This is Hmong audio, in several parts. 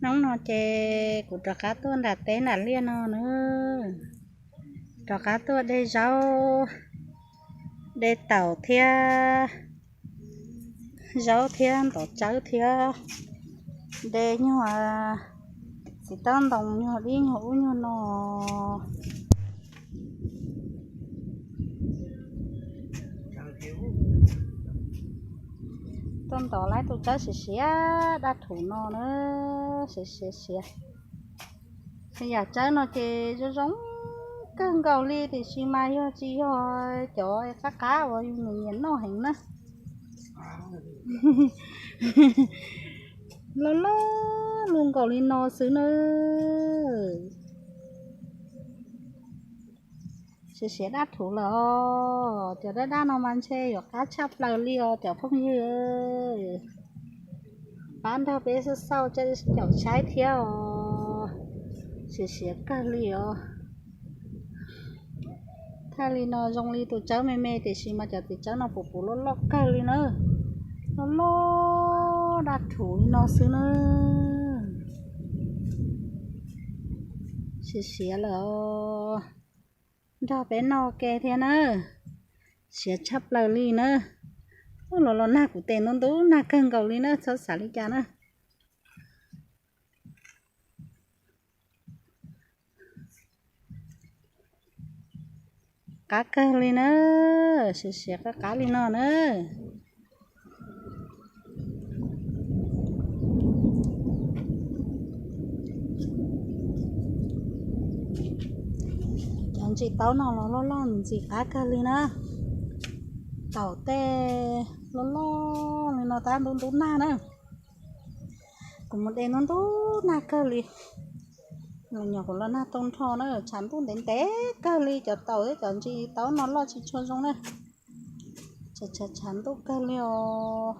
Hnub no ces kuv rov qab tuaj nram teb nram liaj no na, rov qab tuaj de zaub, de taum thiab, zaub thiab ntov tsawb thiab, de nyuag txiv taub ntoo, nyuag dib, nyuag ub nyuag no. Tuaj ntov lawm tus tsawb siav siav daj rhuv no na, siav siav siav. Yam tsawb no ces zoo zoo kawg nkaus li, tiam sis mas yog tsis yog cov qab qab uas yus nyiam noj heev na. Loj loj luaj nkaus li no xwb na. Siav siav daj rhuv lawm os, cov daj daj no mas ntshe yuav qab tshaj plaws li os cov phooj ywg. Pab nrog peb xauj xauj caum saib thiab os. Siav siav kawg li os. Thaj li no zoo li tus tsawb me me, tiam sis mas cov tis tsawb no puv puv loj loj kawg li na. Loj loj daj rhuv li no xwb na. Siav siav lawm os. Nrog peb noj ke thiab na. Siav tshaj plaws li na. Ub, los los nag kuv tes ntub ntub nag kawg nkaus li na, txhob xav li cas na. Qab kawg li na, siav siav qab qab li no na. Cov ntsis taub no los loj loj ntxim qab kawg li na. Taum tej loj loj li no tab ntub ntub nag na. Kuv mus de ntub ntub nag kawg li. Nyuam qhuav los nag tu nrho na, tshav ntuj ntev ntev kawg li, cov taum thiab cov ntsis taub no loj tsis tshua zoo na. Tshav tshav ntuj kawg li os.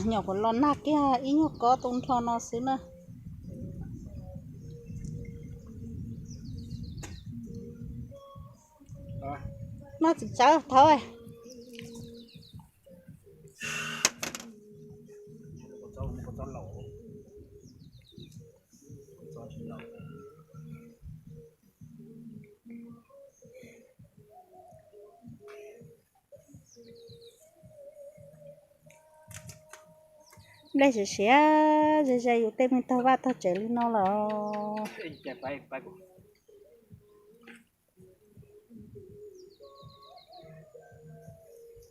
Nyuam qhuav los nag kiag ib nyuag kob tu nrho no xwb na. Noj txiv tsawb thauj. Nplej siav siav ze ze yus tej me tog vaj tog tsev li no lawm.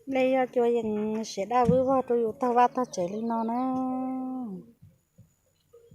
Nplej yoj cua yees siav daj vwb vog rau yus tog vaj tog tsev li no na.